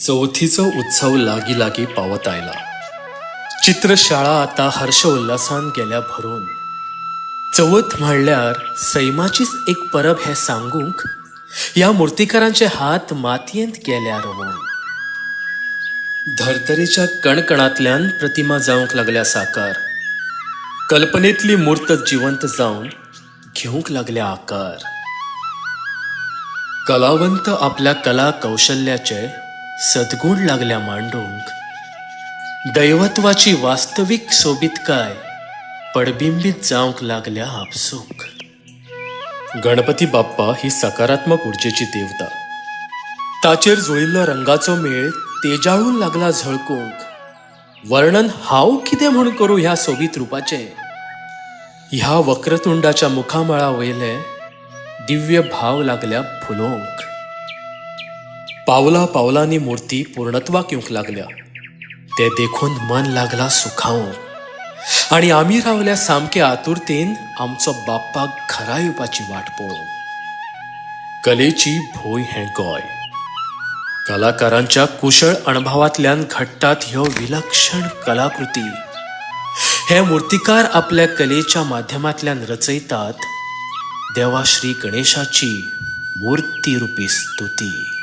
चवथीचो उत्सव लागीं लागीं पावत आयला. चित्रशाळा आतां हर्षोल्लासान गेल्या भरून. चवथ म्हणल्यार सैमाचीच एक परब हें सांगूंक ह्या मुर्तीकारांचे हात मातयेंत गेल्या रमून. धर्तरेच्या कणकणांतल्यान प्रतिमा जावंक लागल्या साकार. कल्पनेंतली मूर्त जिवंत जावन घेवंक लागल्या आकार. कलावंत आपल्या कला कौशल्याचे सद्गुण लागल्या मांडूंक. दैवत्वाची वास्तवीक सोबीतकाय पडबिंबीत जावंक लागल्या आपसूक. गणपती बाप्पा ही सकारात्मक उर्जेची देवता. ताचेर जुळिल्लो रंगाचो मेळ तेजाळून लागला झळकूंक. वर्णन हांव कितें म्हूण करूं ह्या सोबीत रुपाचें? ह्या वक्रतुंडाच्या मुखामळा वयले दिव्य भाव लागल्या फुलोवंक. पावला पावलांनी मुर्ती पूर्णत्वाक येवंक लागल्या ते देखून मन लागला सुखावंक. आनी आमी रावल्या सामके आतुरतेन आमचो बाप्पा घरा येवपाची वाट पळोवंक. कलेची भूंय हें गोंय. कलाकारांच्या कुशळ अणभवांतल्यान घडटात ह्यो विलक्षण कलाकृती. हे मुर्तीकार आपल्या कलेच्या माध्यमांतल्यान रचयतात देवा श्री गणेशाची मुर्ती रुपी स्तुती.